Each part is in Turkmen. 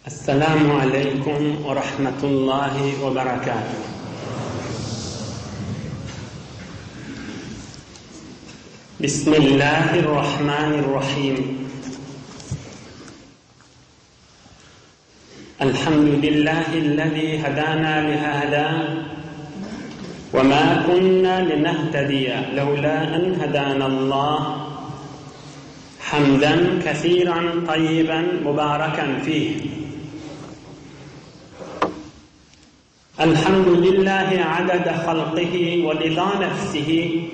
Essalamu aleýkum we rahmetullahi we berekatuh. Bismillahir Rahmanir Rahim. Elhamdülillahi'llezî hedâna lihâzâ ve mâ kunnâ linehtediye levlâ en hedânallâh. Hamdan kesiran tayyiban mubarakan fih. Elhamdülillahi adada halqihi ve rida nefsihi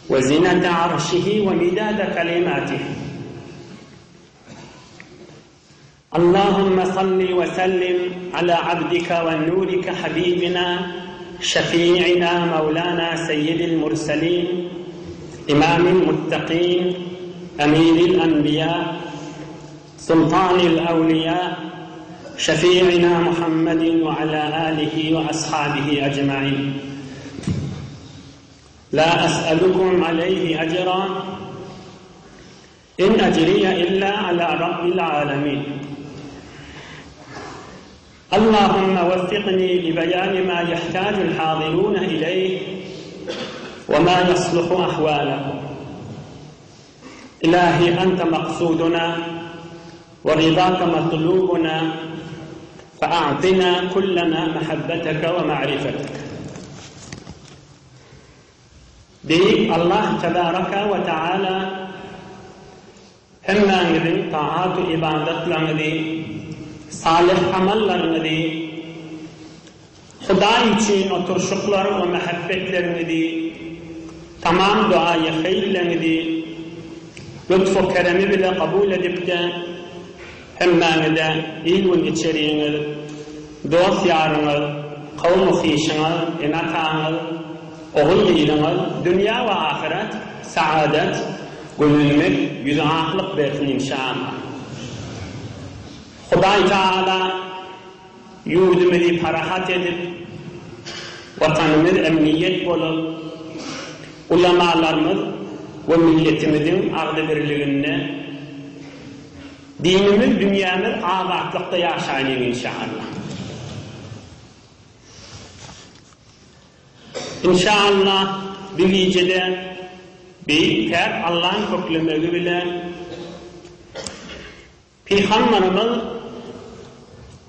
ve zinete arşihi ve midade kelimatih. Allahümme salli ve sellim ala abdika ve nurika habibina şefi'ina mevlana seyyidil murselin imamil muttakin emiril enbiya sultanil evliya şefi'ina Muhammedin ve ala alihi ve ashabihi ecmain. La es'elukum aleyhi ecra In ejriye illa ala Rabbil alemin. Allahümme weffikni li beyani ma yehtacul hazirune ileyh ve ma yasluhu ahvalehum. Ilahi ente maksuduna ve ridake matlubuna fe a'tina kullena mehabbeteke ve ma'rifeteke. Beýik Allah tebaraka we taala hemmäňiziň taat-u ybadatlaryňyzy, salyh amallaryňyzy, Hudaý üçin oturyşyklar we mähebbetleriňizi, tamam duaýy heýrleňizi lutf-u keremi bile kabul edip-de, Hemmäňize il-gün içeriňiz, dost-ýaryňyz, kowum-u-hyşyňyz, ene-ataňyz, ogul-gyzyňyz dünýä we ahyret saadet, gözellik, ýüzi aklyk bersin inşallah. Hudaý Tagala ýurdumyzy parahat edip, Watanymyz emniýet bolup, ulamalarymyz we milletimiziň agzybirliginde Dinimiz dünýämiz azatlykda ýaşaýlyň inşaallah. Inşaallah bir gijede Beýik Täk Allaň köklemegi bilen Pygamberimiz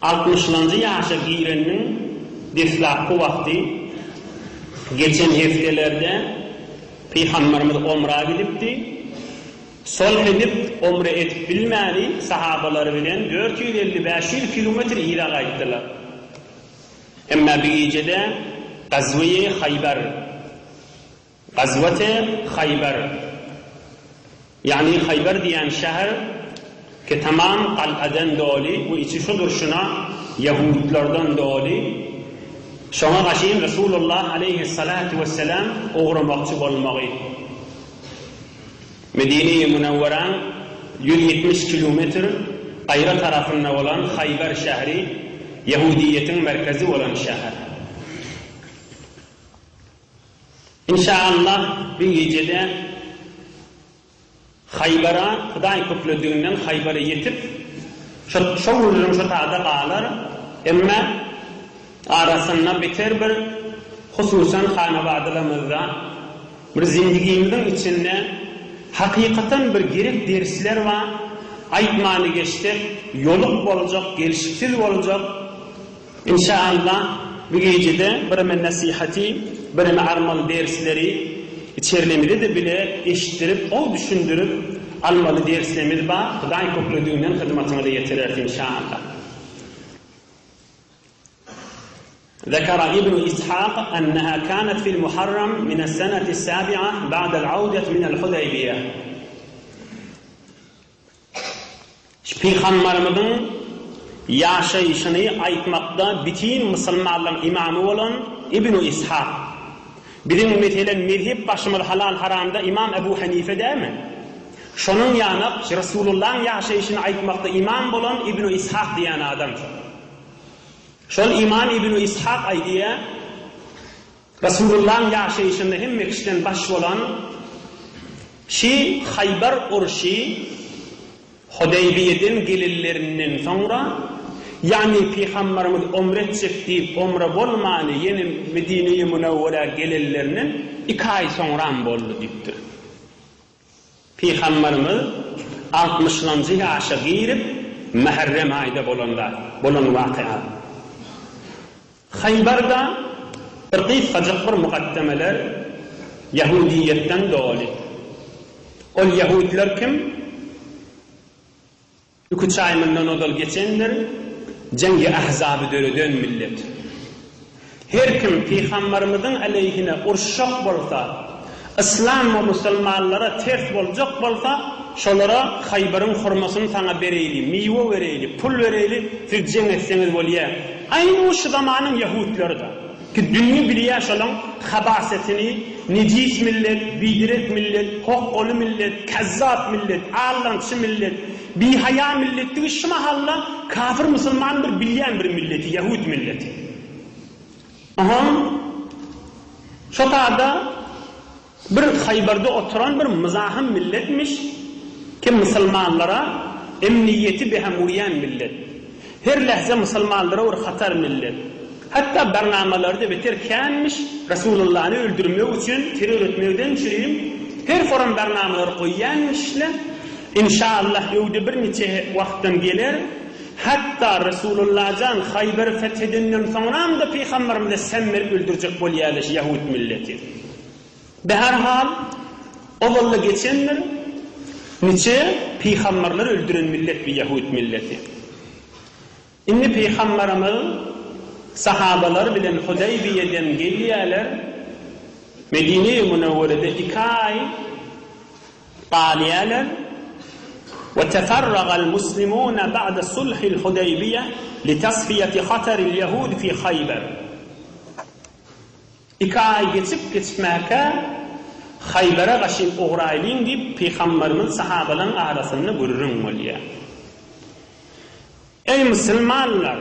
altmyşlanjy ýaşa gireniniň deslapky wagty geçen hepdelerde Pygamberimiz omra gidipdi. Solh edip, omre edip bilmäni sahabalary bilen 450-500 kilometr yza gaýtdylar. Emma bir gijede Gazweýi Haýbar, Gazwate Haýbar, ýagny Haýbar diýen şäher ki tamam gal'adan doly we içi şu durşuna ýahudlardan doly, şoňa gaşyn Resulullah aleýhissalatu wesselam ugramakçy bolmagy. Medine-i Münewweraň 170 kilometr gaýra tarapynda bolan Haýbar şäheri ýahudyýetiň merkezi bolan şäher. Inşaallah bir gijede Haýbara Hudaý köklediginden Haýbara ýetip şo şo gürrüň şo tada galar, emme arasynda beter bir hususan hanabadalarymyzda bir zindigimiziň içinde hakykatan bir gerek dersler bar, aýtmany geçsek ýoluk boljak, gelşiksiz boljak, Inşaallah bu gijede bireme nesihaty, bireme armaly dersleri içerlemize-de bile eşitdirip gowy düşündirip almaly derslerimiz bar, Hudaý köklediginden hyzmatyňyza ýetireris inşaallah. Zekara Ibnu Ishak enneha kanet fil Muharram mine's-seneti's sabi'a ba'del awdet minel Hudeýbiýe. Pygambarymyzyň ýaşaýşyny aýtmakda bütin musulmanlaryň ymamy bolan Ibnu Ishak. Biziň meselen mezhep başymyz halal-haramda Ymam Ebu Hanife dälmi? Şonuň ýanak Resulullahyň ýaşaýşyny aýtmakda ymam bolan Ibnu Ishak diýen adam şol. Şol Ymam Ibnu Ishak aýdýar, Resulullahyň ýaşaýşynda hemme kişiden baş bolan şi Haýbar urşy Hudeýbiýeden gelenlerinden soňra. Ýagny Pygambarymyz omre etjek diýip omre bolmany ýene Medine-i Münewwerä gelenlerinden iki aý soňram boldy diýipdir. Pygambarymyz altmyşlanjy ýaşa girip Mäherrem aýda bolan zat, bolan wakyga. Haýbarda bir gysgajyk bir mukaddemeler ýahudiýetden doly. Ol ýahudiler kim? Iki-üç aý mundan ozal geçendir, Jeňgi Ahzaby döreden millet. Her kim Pygambarymyzyň aleýhine uruşjak bolsa, Yslam we musulmanlara ters boljak bolsa, şolara Haýbaryň hurmasyny saňa bereýli, miwe bereýli, pul bereýli, siz jeň etseňiz bolýa. Aýny şu zamanyň ýahutlary-da. Ki dünýe bilýä şolaň habasetini, nejis millet, biderek millet, hokgaly millet, kezzap millet, allançy millet, bihaýa milletdigi şu mahalla kafir musulman bir bilýän bir milleti ýahud milleti. Aha şo tada Bir Haýbarda oturan bir myzahym milletmiş, ki musulmanlara emniýeti behem urýan millet. Her lähze musulmanlara bir hatar millet. Hatda barnamalary-da beter känmiş, Resulullany öldürmek üçin terror etmekden çürim her forum barnamalary goýýanmişle, Inşaallah öwde bir niçe wagtdan geler, hatda Resulullajan Haýbary feth edenden soňram-da Pygamberimize sem berip öldürjek bolýarlar şu ýahud milleti. Bäherhal, ozalda geçendir, niçe pygamberleri öldüren millet bu ýahud milleti. Indi pygamberimiz sahabalary bilen Hudaýbiýeden gelýärler, Medine-i Münewwerede iki aý galýarlar. We teferragal muslimune ba'de sulhil Hudaýbiýe li tasfiýeti hataril ýahud fi Haýber. Iki aý geçip geçmäkä Haýbara gaşyp ugraýlyň diýip Pygamberimiz sahabalaryň arasynda gürrüň bolýar. Eý musulmanlar!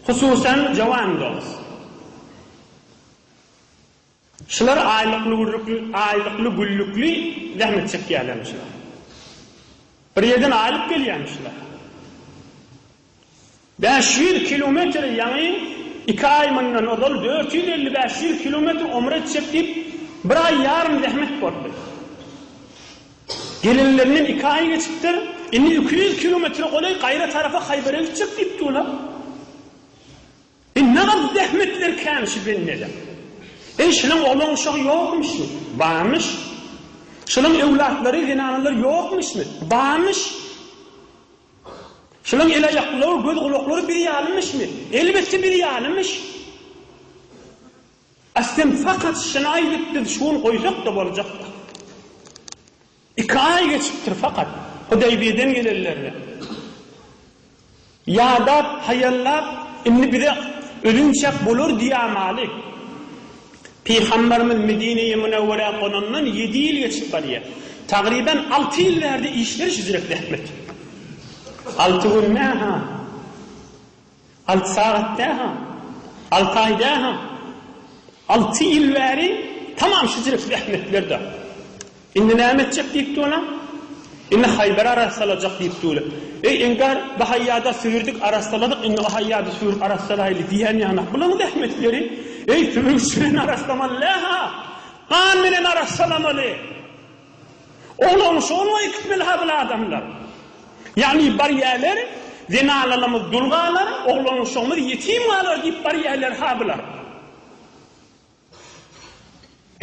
Hususan jowan dost! Şular aýlykly-gürlükli, aýlykly-güllükli zähmet çekýärlermiş şular. Bir ýerden aýlyk gelýärmiş şular. 500 kilometr ýaňy iki aý mundan ozal 450-500 kilometr omra etjek diýip, bir aý ýarym zähmet boldy. Gelenlerinden iki aý geçipdir, indi 200 kilometre golaý gaýra tarapa Haýbara gitjek diýip durlar. Eý nagat zähmetler kän şu bendede. Eý şulaň oglan uşagy ýokmyşmy? Barmyş. Şulaň öwlatlary zenanalary ýokmyşmy? Barmyş. Şulaň el aýaklary göz gulaklary bir ýalymyşmy? Elbetde bir ýalymyş. Aslem fakat şuny aýdyp biz şu gün goýsak-da boljakdy. Iki aý geçipdir fakat Hudaýbiýeden gelenlerine. Ýadap, haýallap, indi bize ölünçäk bolar diýamaly. Pygamberimiz Medine-i Münewwerä gonandan ýedi ýyl geçip barýar. Tagryban alty ýyl bärde işleri şüjrek zähmet. Alty gün nä-ha? Alty sagat dä-ha? Alty aý dä-ha? Alty ýyl bäri tamam şüjrek zähmetler-de. Indi näme etjek diýipdi ola? Indi Haýbary arassalajak diýipdi ola. Eý, eňgar, bu haýýada sübürdik, arassaladyk, indi o haýýady sübürip arassalaýly diýen ýanak. Bulaň zähmetleri, eý, sübürgiç bilen arasslamaly däl-ha, gan bilen arassalamaly. Oglan şol boýy gitmeli-ha bul adamlar. Ýagny barýarlar, zenanalarymyz dul galar, oglan-uşagymyz ýetim galar diýip barýarlar-ha bular.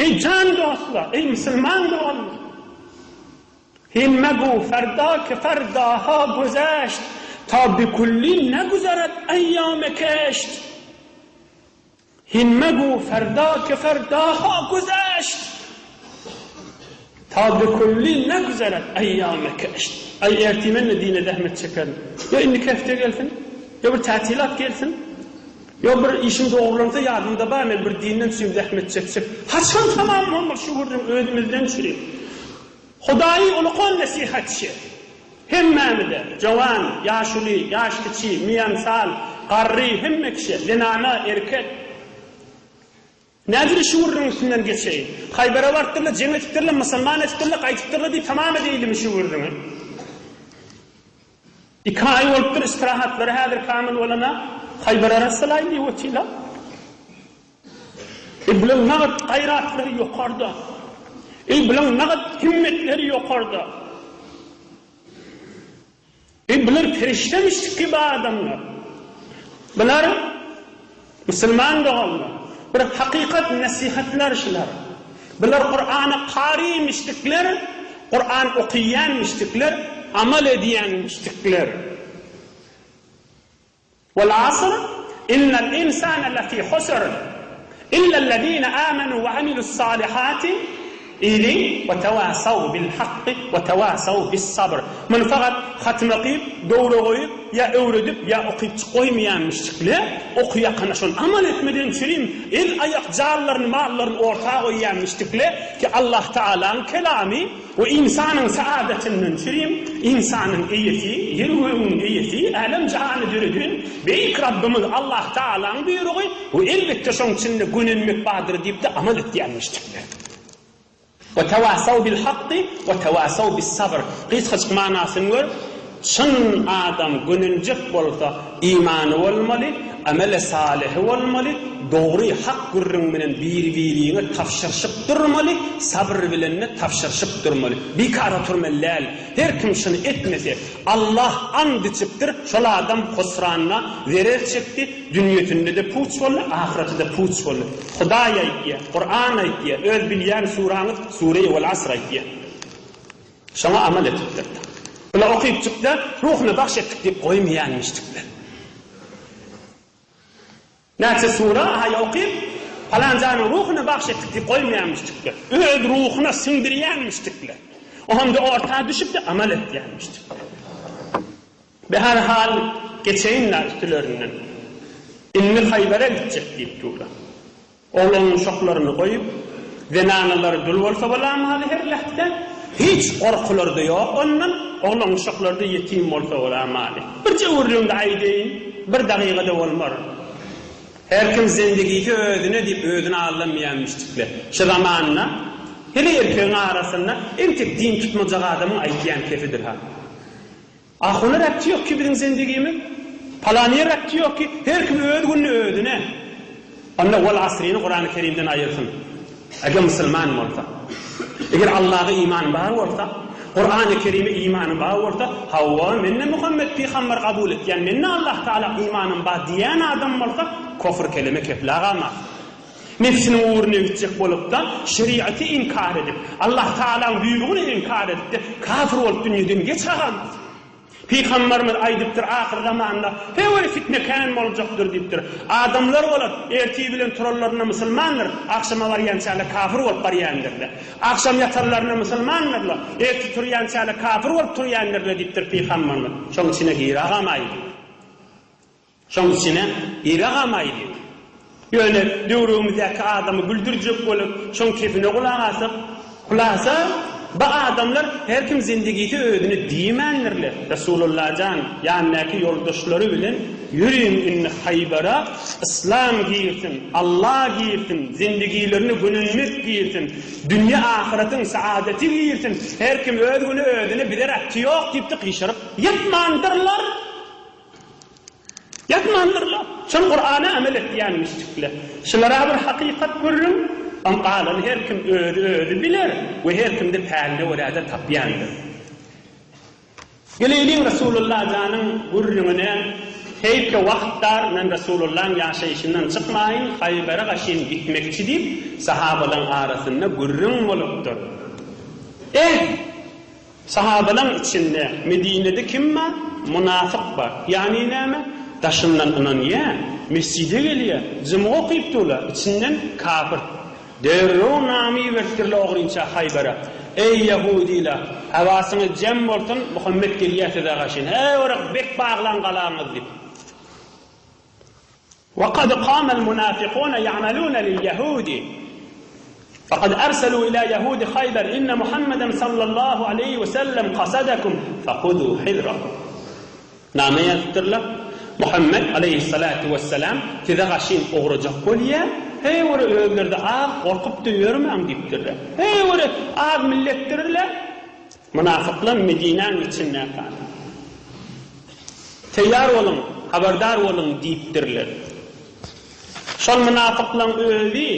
Eý jan dostlar, eý musulman doganlar! Hin megu ferda ki ferdaha güzeşt, ta bi kulli neguzered eýýame keşt. Hin megu ferda ki ferdaha güzeşt, ta bi kulli neguzered eýýame keşt. Aý ertir men-de dine zähmet çekerin. Ýa indiki hepde gelsin, ýa bir tätilat gelsin. Ýok bir işim dogrulansa ýadymda bar men bir dinden çürim zähmet çekjek. Haçan tamam bolmaz şu gürrüň özümizden çürim. Hudaýy ulukan nesihatçy. Hemmämize, jowan, ýaşuly, ýaş kiçi, miýansal, garry hemme kişä, zenana, erkek. Nädiri şu gürrüň üstünden geçeýin. Haýbara barypdyrlar, jeň edipdirler, musulman edipdirler, gaýdypdyrlar diýip tamam edeýlimi şu gürrüňi. Iki aý bolupdyr istirahatlary häzir kamil bolana Haýbar arassalaýyn diýip otyrlar. Eý bulaň nagat gaýratlary ýokarda. Eý bulaň nagat himmetleri ýokarda. Eý bular perişdemiş ki bu adamlar. Bular musulman doganlar. Bir hakykat nesihatlar şular. Bular Kurany kary müşrikler, Kuran okaýan müşrikler, amal edýän müşrikler. Wal asr, innal insane lefî husr, illellezîne âmenû ve amilu's-sâlihâti, ili, ve tewâsav bil hakky ve tewâsav bis-sabr. Muny fakat hatym okyp, döwre goýup, ýa öwredip, ýa okypjyk goýmaýan müşrikler, okuýakana şony amal etmeden çürim, el-aýak janlaryny, mallaryny orta goýýan müşrikler ki Allah Tagalaň kelamy, We ynsanyň saadatinden çürim, ynsanyň eýesi, ýer-gögüň eýesi, älem-jahany döreden Beýik Rabbymyz Allah Tagalaň buýrugy we elbetde şoň içinde gönenmek bardyr diýip-de amal etýänmişdikler. We tewasaw bil hakky we tewasaw bis sabr. Gysgajyk manasyny gör, Çyn adam gönenjek bolsa imany bolmaly, amele salyhy bolmaly, dogry hak gürrüň bilen biri-biriňe tabşyryşyp durmaly, sabyr bilen-de tabşyryşyp durmaly. Bikar oturmaly däl. Her kim şuny etmese, Allah and içipdir, şol adam husranda zerer çekdi, dünýesinde-de puç boldy, ahyraty-da puç boldy. Hudaý aýtýar, Kuran aýtýar, öz bilýän suraňyz Sure-i Wel-Asr aýtýar. Şoňa amal edipdir. Bular okypjykda ruhuny bagş etdik diýip goýmaýanmyşdyklar. Näçe sura, aýa okyp, palanjanyň ruhuny bagş etdik diýip goýmaýanmyşdyklar. Öz ruhuna siňdirýänmişdikler. O hem-de orta düşüp-de amal etýänmişdikler. Be her hal geçeýin-dä üstülerinden. Indi Haýbere gitjek diýip durlar. Oglan uşaklaryny goýup, zenanalary dul bolsa bolamaly her lähze. Hiç gorkulary-da ýok ondan, oglan uşaklary-da ýetim bolsa bolamaly. Birje gürrüňde aýdaýyn, bir dagyga-da bolmar. Her kim zendigisi özüne diýip özüni aldamaýan müşdikler. Şu zamanda her erkegiň arasynda entek din tutmajak adamyň aýtýan kefidir ha. Ahuna rebti ýok ki biziň zendigimiz, palanyýa rebti ýok ki, her kim öz gününi özüne. Onda wal asryny Kurany Kerimden aýyrsyn. Eger musulman bolsa. Eger Allaha imany bar bolsa, Kurany Kerime imany bar bolsa, hawa mende Muhammet pygamber kabul etýän, mende Allah Taala imanym bar diýen adam bolsa, kofr keleme keple galmaz. Nebsiniň ugruna gitjek bolupda, şeriaty inkar edip, Allah Tagalaň buýrugyny inkar edipde, kafir bolup dünýeden geç galamaz. Pygambarymyz aýdypdyr, ahyr zamanda höwür fitne kän boljakdyr diýipdir. Adamlar bolar, ertir bilen turanlarynda musulmandyr, agşama barýançalar kafir bolup barýandyrlar. Agşam ýatanlarynda musulmandyrlar, ertir turýançalar kafir bolup turýandyrlar diýipdir Pygambarymyz. Şoň içine giragamaý diýip. Şoň içine giragam aýdyň. Ýöne döwregimizdäki adamy güldürjek bolup, şoň kepine gulak asyp, hulasa, bu adamlar her kim zindigisi özüne diýmändirler. Resulullah jan ýanyndaky ýoldaşlary bilen ýörüň indi Haýbara, yslam girsin, Alla girsin, zindigilerine gönenmek girsin, dünýe ahyratyň saadeti girsin, her kim öz güni özüne bize räpti ýok diýipdi gyşaryp ýatmandyrlar. Ýatmandyrlar. Şol Kurana amel etýän müşrikler. Şulara bir hakykat gürrüň, oň galany her kim özi özi biler we her kimde päline görä-de tapýandyr. Geleýliň Resulullah janyň gürrüňine, Heýf ki wagt dar, men Resulullahyň ýaşaýşyndan çykmaýyn, Haýbere gaşyn gitmekçi diýip, sahabalaň arasynda gürrüň bolupdyr. Eh! Sahabalaň içinde Medinede kim bar? Munafyk bar. Ýagny näme? Daşyndan ynanýa, mesjide gelýä, jumga okyp durlar, içinden kafir. Derrew name iberipdirler ogrynça Haýbara. Eý ýahudylar, hawasyňyz jem bolsun, Muhammet gelýä size gaşyn. Heý orak bek baglaň galaňyzy diýip. Wekad kamel munafikune ýa'melune lil ýehudi fekad erselu ila ýehudi Haýber inne Muhammeden sallallahu aleýhi we sellem kasadakum fehuzu hizrakum. Name ýazypdyrlar, Muhammet aleýhissalatu wessalam size gaşyn ugrajak bolýar, heý bir özleri-de az gorkup-da ýörmäň diýipdirler. Heý bir az milletdirler, mynafyklar Medinäň içindäki adam. Teýýar boluň, habardar boluň diýipdirler. Şol mynafyklaň özi,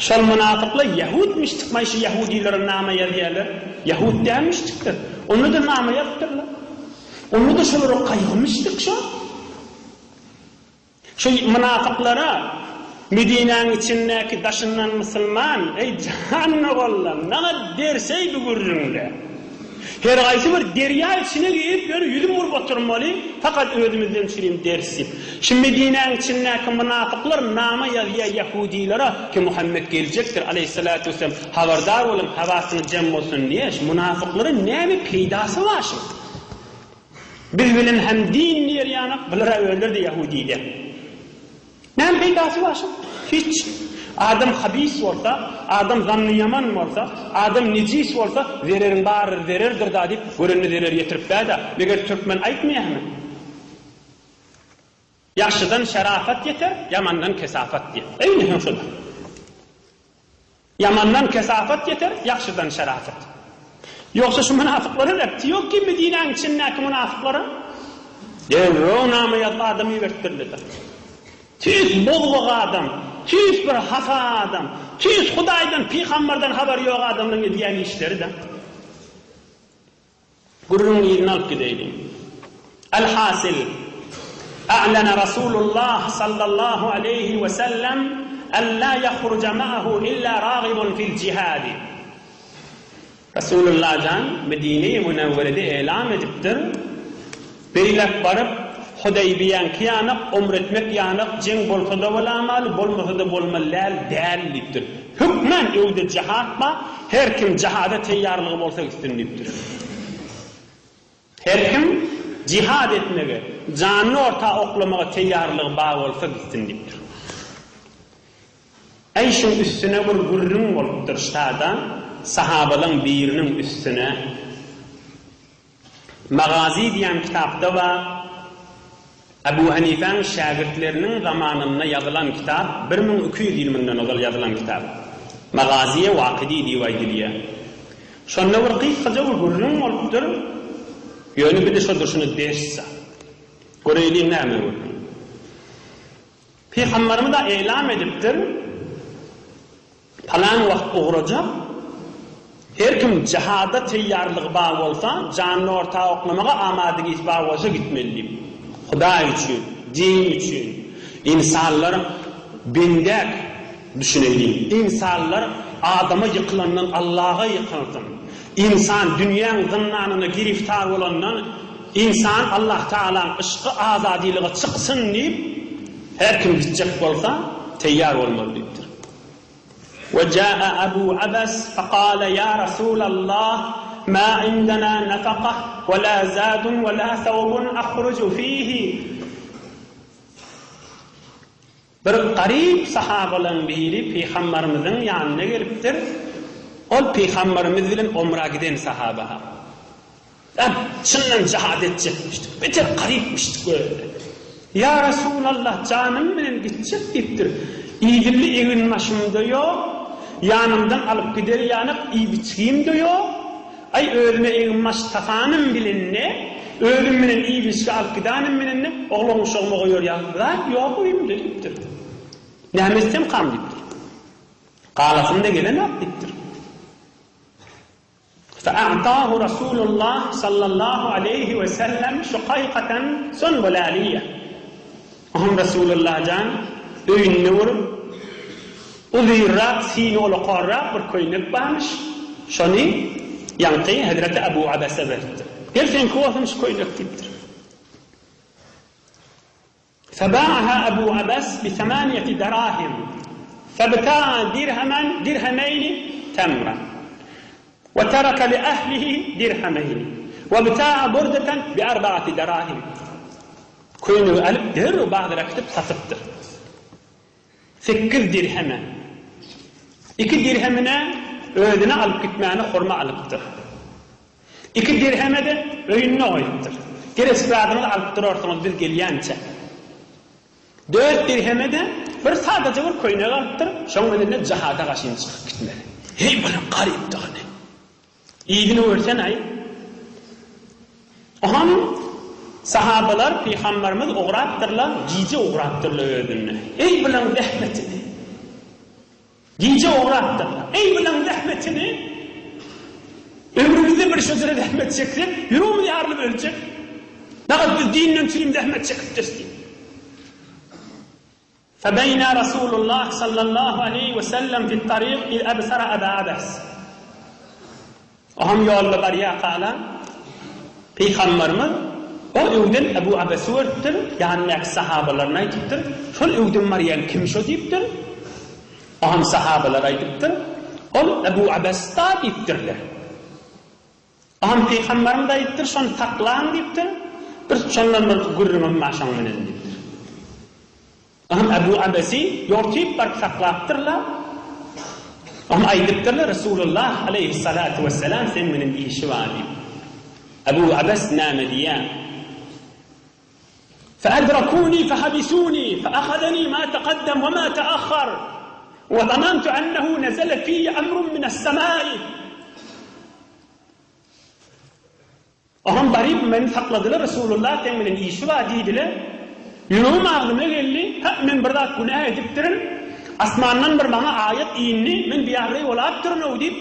şol mynafyklar ýahudmyşdykmaý şu ýahudilere nama ýazýarlar. Ýahud dälmişdikler. Onda-da nama ýazypdyrlar. Onda-da şolara gaýgymyşdyk şo. Şu mynafyklara Medinäň içindäki daşyndan musulman, eý jan doganlar, maňa berseý bu gürrüňde. Her haýsy bir derýa içine girip ýöne ýüzüm urup oturmaly, fakat özümizden çürim ders diýip. Şu Medinäň içindäki mynafyklar nama ýazýar ýahudylara ki Muhammet geljekdir aleýhissalatu wesselam habardar boluň hawasyňyz jem bolsun diýýär. Şu mynafyklara näme peýdasy bar şuň? Biz bilen hem din diýer ýanak, bular-a özleri-de ýahudy-dä. Näme peýdasy bar şuň? Hiç. Adam habis bolsa, adam zanny ýaman bolsa, adam nejis bolsa, zereriň bary zererdir-da diýip, görenine zerer ýetirip bä-dä. Meger türkmen aýtmaýarmy? Ýagşydan şerafat ýeter, ýamandan kesafat diýip. Eýni hem şo-da. Ýamandan kesafat ýeter, ýagşydan şerafat. Ýogsa şu mynafyklara repti ýok ki Medinäň içindäki mynafyklara. Derrew nama ýazyp adam ibertdirdiler. Tüýs bozgak adam, tüýs bir hapa adam, tüýs Hudaýdan, pygamberden habary ýok adamlaryň edýän işleri-de. Gürrüňiň yzyny alyp gideýliň. Elhasyl, A'lana Rasulullah sallallahu aleýhi we sellem en la ýahruja ma'ahu illa ragibun fil jihadi. Rasulullah jan Medine-i Münewwerede elam edipdir, Beýläk baryp, Hudaýbiýäňki ýanak, umre etmek ýanak, jeň bolsa-da bolamaly, bolmasa-da bolmaly däl, däl diýipdir. Hökmän öwde jahat bar, her kim jahada teýýarlygy bolsa gitsin diýipdir. Her kim jihad etmege, janyny orta oklamaga teýýarlygy bar bolsa gitsin diýipdir. Äý şuň üstüne bir gürrüň bolupdyr ştada, sahabalaň biriniň üstüne. Magazi diýen kitapda bar. Ebu Hanifäň şägirtleriniň zamanynda ýazylan kitap, 1200 ýyl mundan ozal ýazylan kitap. Magaziýe Wakydy diýip aýdylýar. Şonda bir gysgaja bir gürrüň bolupdyr. Ýöne bir-de şo durşuna ders-de. Göreýliň näme gürrüň. Pygamberimiz-a eýlam edipdir. Palan wagt ugrajak, her kim jihada teýýarlygy bar bolsa, janyny orta oklamaga amadygisi bar bolsa gitmeli diýip. Hudaý üçin, din üçin. Ynsanlar bendäk düşüneýliň. Ynsanlar adama ýykylandan Allaha ýykylsyn. Ynsan dünýäň zyndanyna giriftar bolandan ynsan Allah Tagalaň yşky azadylyga çyksyn diýip her kim gitjek bolsa teýýar bolmaly diýipdir. Ve ca'e Ebu Abes fekale ya Resulallah ma indena nefakah ve la zadun ve la thawbun ahrucu fihi. Bir garyp sahabalaryň biri Pygambarymyzyň ýanyna gelipdir. Ol Pygambarymyz bilen omra giden sahaba. Äp, çyndan jihad etjekmişdik. Beter garypmyşdyk özi. Ýa Resulallah, janym bilen gitjek diýipdir. Idilli eginbaşym-da ýok, ýanymdan alyp gider ýanak iýip-içgim-de ýok. Aý, özüme eginbaş tapanym bilen-de, özüm bilen iýip-içgi alyp gidanym bilen-de, oglan-uşagyma goýar ýaly zat ýok öýümde diýipdir. Näme etsemkam diýipdir. Galasym-da gelenok diýipdir. Fe'a'tahu Rasulullah sallallahu aleýhi we sellem şukaýkaten sunbulaliýe. Oňam Resulullah jan öýünde bir uzynrak, syny ulakanrak bir köýnek barmyş. Şony ýaňky hezreti Abu Abese beripdir. Gel seňki bolsun şu köýnek diýipdir. Feba'aha Ebu Abes bi semaniyeti derahim febta'a dirhemen dirhemeyni temren ve tereke li ehlihi dirhemeyni ve bta'a burdeten bi erbaati derahim. Köýnegi alyp derrew bazara äkidip satypdyr. Sekiz dirheme. Iki dirhemine özüne alyp gitmäne hurma alypdyr. Iki dirheme-de öýünde goýupdyr. Gerek zadyňyzy alyp durarsyňyz biz gelýänçä. Dört dirheme-de bir sadaja bir köýnek alypdyr, şoň bilen-de jahada gaşyn çykyp gitmeli. Heý, munuň garypdygyny! Yzyny görsen-aý. Ohan! Sahabalar Pygamberimiz ugrapdyrlar, gije ugrapdyrlar özünde. Eý bulaň zähmetini! Gije ugrapdyrlar. Eý bulaň zähmetini! Ömrümizde bir şojara zähmet çeksek, ýüregimiz ýarylyp öljek. Nagat biz dinden çürim zähmet çekipdiris diýip. Febeýna Rasulullah sallallahu aleýhi we sellem fit-taryk iz ebsara Eba Abes. Oňam ýolda barýarkalar, Pygamberimiz o öwden Ebu Abesi görüpdir, ýanyndaky sahabalaryna aýdypdyr, Şol öwden barýan kim şo diýipdir. Oňam sahabalar aýdypdyr, Ol Ebu Abes-da diýipdirler. Oňam Pygamberimiz aýdypdyr, Şony saklaň diýipdir, bir şondan bir gürrüňim bar şoň bilen diýipdir. Oňam Ebu Abesi ýortyp baryp saklapdyrlar. Oňam aýdypdyrlar, Resulullah aleýhissalatu wessalam seň bilen işi bar diýip. Ebu Abes näme diýýär? Feedrakuni fehabisuni feahazani ma tekaddem we ma teahhar we zanantu ennehu nezele fiyye emrun minessemai. Oňam baryp meni sakladylar, Resulullah seň bilen işi bar diýdiler. Ýüregim agzyma geldi, Hä, men bir zat günä edipdirin, asmandan bir maňa aýat indi, men biabraý bolapdyryn-ow diýip,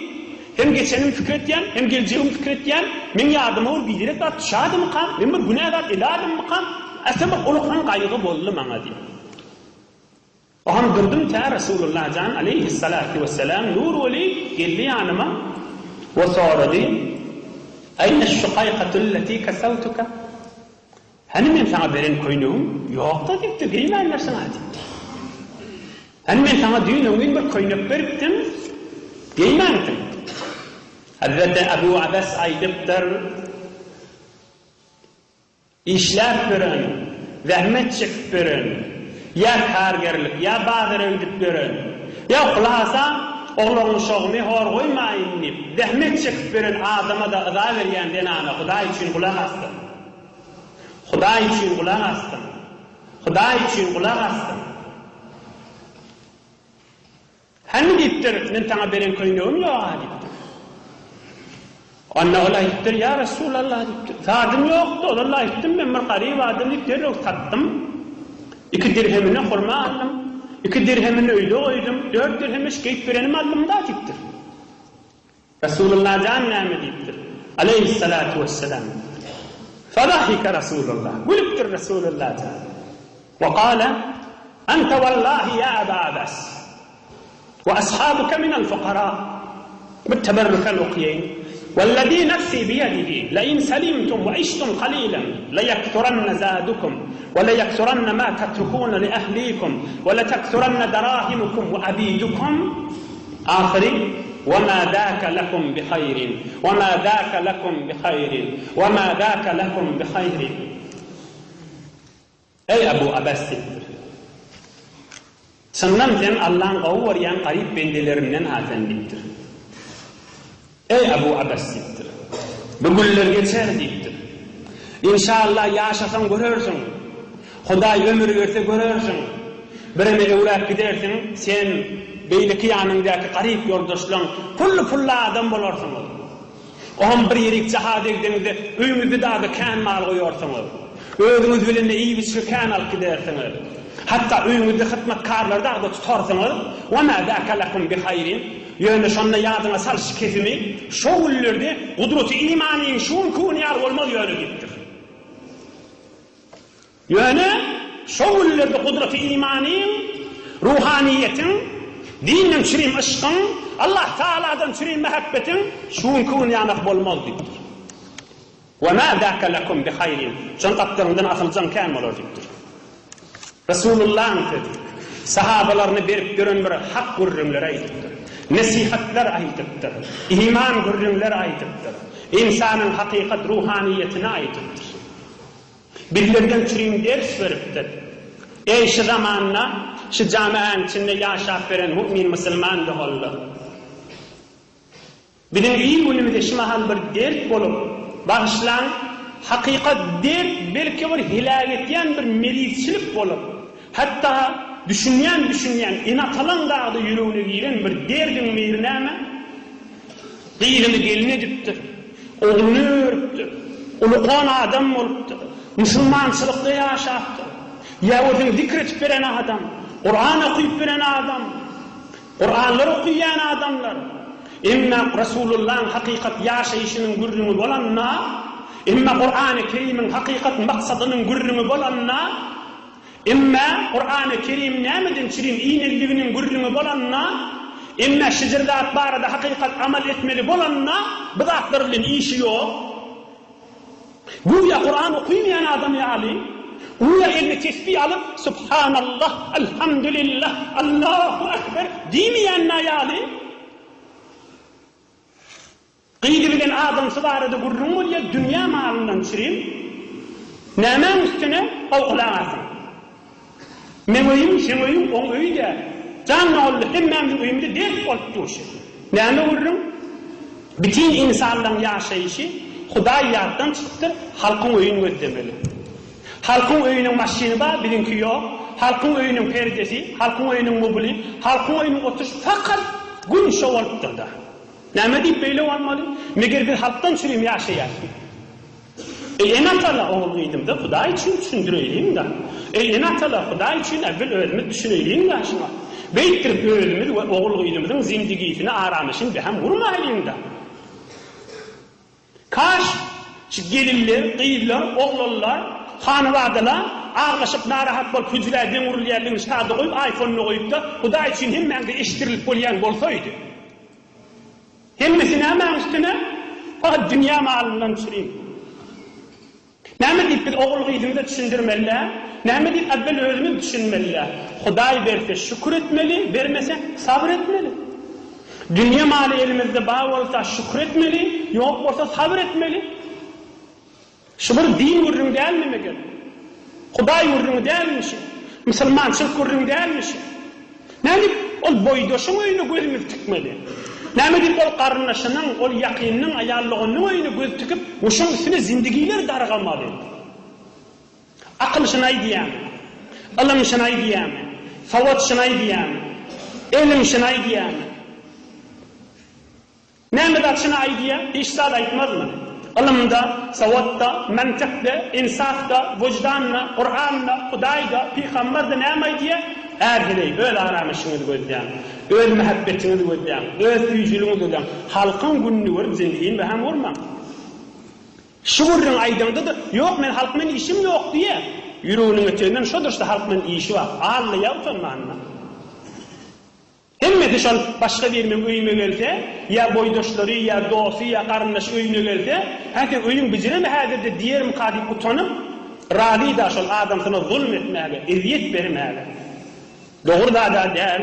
hem geçenimi pikir etýän, hem geljegimi pikir etýän, meň ýadyma bir biderek zat düşädimikam, men bir günä zat edädimmikam, äsem bir ullakan gaýgy boldy maňa diýip. Oňam durdum tä Resulullah jan aleýhissalatu wessalam nur weli geldi ýanyma we sorady, Aýne şukaýkatulleti kasawtuka? Hany men saňa beren köýnegim? Ýok-da diýipdir, geýmändirsiň-a diýipdir. Hany men saňa düýn öňňin bir köýnek beripdim, geýmänsiň. Hazreti Abu Abas aýdypdyr, Işläp ýören, zähmet çekip ýören, ýa kargerlik, ýa bazara gidip ýören, ýa hulasa, oglan-uşagymy hor goýmaýyn diýip, zähmet çekip ýören adama-da yza berýän zenana Hudaý üçin gulak asdym. Hudaý üçin gulak asdym. Hudaý üçin gulak asdym. Hany diýipdir, men saňa beren köýnegim ýog-a diýipdir. Onda ol aýdypdyr, Ýa Resulallah diýipdir, zadym ýokdy, ozal aýtdym, men bir garyp adam diýip derrew satdym. Iki dirhemine hurma aldym, iki dirhemini öýde goýdum, dört dirheme şu geýip berenimi aldym-da diýipdir. Resulullah jan näme diýipdir? Aleýhissalatu wessalam. Fadahika Resulullah. Gülüpdir Resulullah jan. Wa kale, Ente wallahi ýa Aba Abas. Wa ashabuka minel fukara. Bir teberrüken okaýyn. Wellezî nefsî biyedihi, lein selimtum we iştum kalilen, leyeksuranne zâdukum, we leyeksuranne mâ tetrukûne li ehlîkum, we leteksuranne derahimukum we abidukum. Ahyry, Wa ma zâke lekum bi haýrin, wa ma zâke lekum bi haýrin, wa ma zâke lekum bi haýrin. Eý, Abu Abas diýipdir. Çyndan sen Allaň gowy görýän garyp bendelerinden-ha sen diýipdir. Eý, Abu Abas diýipdir. Bu günler geçer diýipdir. Inşallah ýaşasaň görersiň. Hudaý ömür berse görersiň. Bireme öwräp gidersiň, sen, beýleki ýanyňdaky garyp ýoldaşlaň pully-pully adam bolarsyňyz. Oňam bir ýerik jahat egdeňizde öýüňizde dada kän mal goýarsyňyz. Özüňiz bilen-de iýip-içgi kän alyp gidersiňiz. Hatda öýüňizde hyzmatkarlary dagda tutarsyňyz. Wa ma zaka lekum bi haýrin. Ýöne şonda ýadyňa sal şu kesimi, şo günlerde gudraty imanyň şu günki gün ýaly bolmaz ýöne diýipdir. Ýöne şo günlerde gudraty imanyň, ruhanyýetiň, dinden çürim yşkyň, Allah Tagaladan çürim mähebbetiň şu günki gün ýanak bolmaz diýipdir. Wa ma zaka lekum bi haýrin. Şoň gapdalyňdan asyljaň kän bolar diýipdir. Resulullahyň sözi. Sahabalaryny berip ýören bir hak gürrüňleri aýdypdyr. Nesihatlar aýdypdyr. Iman gürrüňleri aýdypdyr. Ynsanyň hakykat ruhanyýetini aýdypdyr. Bizlerden çürim ders beripdir. Eý şu zamanda şu jamiäň içinde ýaşap beren mu'min musulman doganlar! Biziň il-günümize şu mahal bir dert bolup, bagyşlaň, hakykat dert belki bir heläk etýän bir merizçilik bolup, hatda düşünýän-düşünýän ene-atalaň dagda ýüregine giren bir derdiň biri näme? Gyzyny gelin edipdir, ogluny örüpdir, ulukan adam bolupdyr. Musulmançylykda ýaşapdyr. Ýa özüni zikr edip beren adam, Kuran okyp beren adam, Kuranlar okyýan adamlar. Emma Resulullahyň hakykat ýaşaýşynyň gürrüňi bolanda, emma Kurany Kerimiň hakykat maksadynyň gürrüňi bolanda, emma Kurany Kerim nämeden çirim inenliginiň gürrüňi bolanda, emma şijir zat barada hakykat amal etmeli bolanda, bu zatlar bilen işi ýok. Güýä Kuran okymaýan adam ýaly, güýä eline tesbi alyp, Subhanallah, Alhamdulillah, Allahu Ekber diýmeýän ýaly, gyzy bilen adamsy barada gürrüň bolýar, dünýä malyndan çürim. Nämäň üstüne? Haw gulak asyň. Meň öýüm, seň öýüň, oň öýi däl. Jan doganlar, hemmämiziň öýümizde dert bolup dur şu. Näme gürrüň? Bütin ynsanlaryň ýaşaýşy Hudaý ýatdan çykypdyr, halkyň öýüni gözlemeli. Halkyň öýüniň maşyny bar, biziňki ýok. Halkyň öýüniň perdesi, halkyň öýüniň mubly, halkyň öýüniň oturyşy fakat gün şo bolupdyr-da. Näme diýip beýle bolmaly? Meger biz halkdan çürim ýaşaýasmy? Eý ene-atalar, ogul-gyzymyza Hudaý üçin düşündireýliň-dä. Eý ene-atalar, Hudaý üçin äwwel özümiz düşüneýliň-dä şuňa. Beýtdirip özümiz we ogul-gyzymyzyň zindigisini, aramyşyny beham gurmaýlyň-da. Kaş, şu gelinler, gyzlar, oglanlar, hanybadalar aglaşyp narahat bolup hüjrä deň urulýanlygyny şada goýup, aýfonyny goýup-da, Hudaý üçin hemmäňde eşitdirilip bolýan bolsaýdy. Hemmesi nämäň üstüne? Fakat dünýä malyndan çürim. Näme diýip biz ogul-gyzymyza düşündirmeli-dä? Näme diýip äwwel özümiz düşünmeli-dä? Hudaý berse şükür etmeli, bermese sabyr etmeli. Dünýe maly elimizde bar bolsa şükür etmeli, ýok bolsa sabyr etmeli. Şu bir din gürrüňi dälmi meger? Hudaý gürrüňi dälmi şu? Musulmançylyk gürrüňi dälmi şu? Nädip ol boýdaşyň öýüne gözümizi tikmeli? Näme diýip ol garyndaşynyň, ol ýakynynyň, aýal doganynyň öýüne göz tikip, we şoň üstüne zindigiler dargamaly? Akyl şuny aýdýarmy? Ylym şuny aýdýarmy? Sowat şuny aýdýarmy? Elim şuny aýdýarmy? Näme zat şuny aýdýa, hiç zat aýtmaz muny. Ylymda, sowatda, mantykda, insafda, wyždanda, Kuranda, Hudaýda, pygambarda näme aýdýa? Är heleý, öz aramyşyňyzy gözläň, öz mähebbetiňizi gözläň, öz süýjüligiňizi gözläň, halkyň gününi görüp zendigini beham urmaň. Şu gürrüňi aýdaňda-da, ýok men halk bilen işim ýok diýýä. Ýüreginiň eteginden şodur şda halk bilen işi bar. Aldaýa utanmanyna. Hemmesi şol başga biri meň öýüme gelse, ýa boýdaşlary, ýa dosty, ýa garyndaşy öýüne gelse, hä seň öýüň bijiremi häzirde diýerimka diýip utanyp, razy-da şol adamsyna zulum etmäge, ezýet bermäge. Dogry zad-a däl.